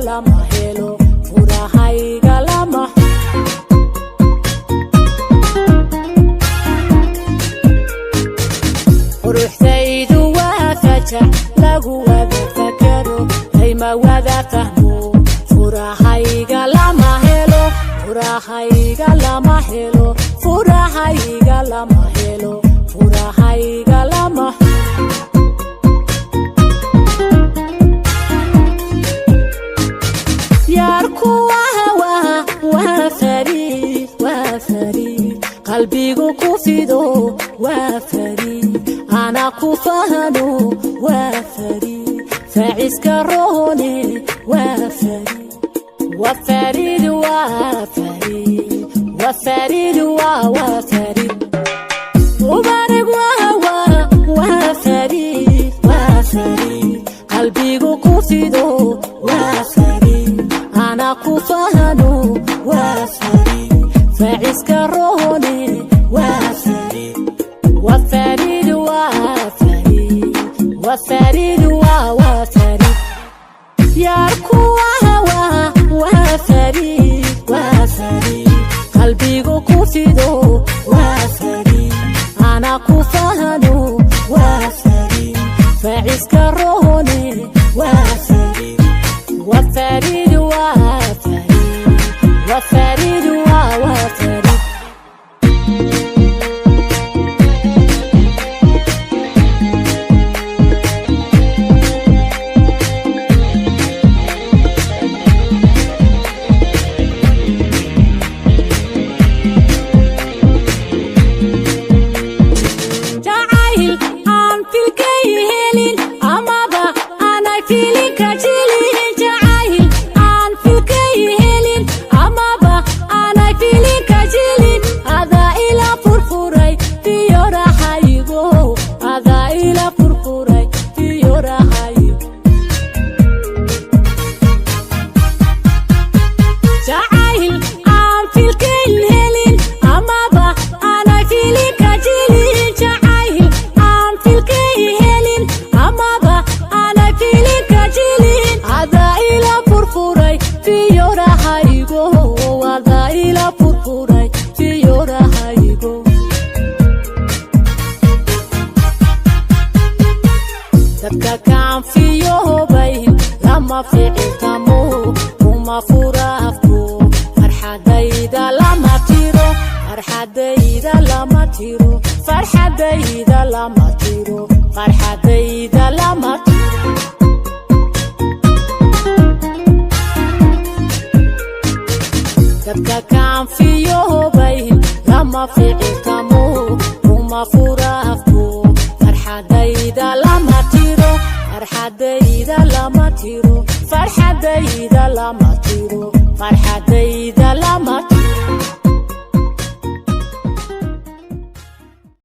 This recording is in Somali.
Lama helo, furahayga lama. Quruxdaydu waa fajac lagu wada fakaro, layma wada fahmo. Furahayga lama helo, furahayga lama helo, furahayga lama helo, furahayga lama. Yaarku waa fariid, waa fariid, qalbigu ku fido, waa fariid, ana ku fahano, waa fariid, faaciska roone, waa fariid, waa fariid, waa fariid, waa fariid, waa fariid. Mubaarag waa fariid, waa fariid, qalbigu ku fido, waa fariid, ana ku fahano, waa fariid, faaciska roone, waa fariid, waa fariid, waa fariid, waa fariid, waa fariid. Yaarku waa fariid, waa fariid, qalbigu ku fido, waa fariid, ana ku fahano, waa fariid, faaciska roone, waa fariid, waa fariid, waa fariid, waa fariid, waa fariid. Jacayl aan filkay helin amaba aanay filinka jilin, jacayl aan filkay helin amaba aanay filinka jilin, adaa ila furfuray fiyoraxaygo, adaa ila furfuray fiyoraxaygo. Jacayl aan filkayn helin amaba aanay filinka jilin, jacayl aan filkay helin amaba aanay filinka jilin, adaa ila furfuray fiyoraxaygo, adaa ila furfuray fiyoraxaygo. Dadka kaan fiyoobay lama ficiltamo, kuma furaafko. Farxadayda lama tiro, farxadayda lama tiro, farxadayda lama tiro, farxadayda lama tiro. Dadka kaan fiyoobay lama ficiltamo, kuma furaafko. Farxadayda lama tiro, farxadayda lama tiro, farxadayda lama tiro, farxadayda lama.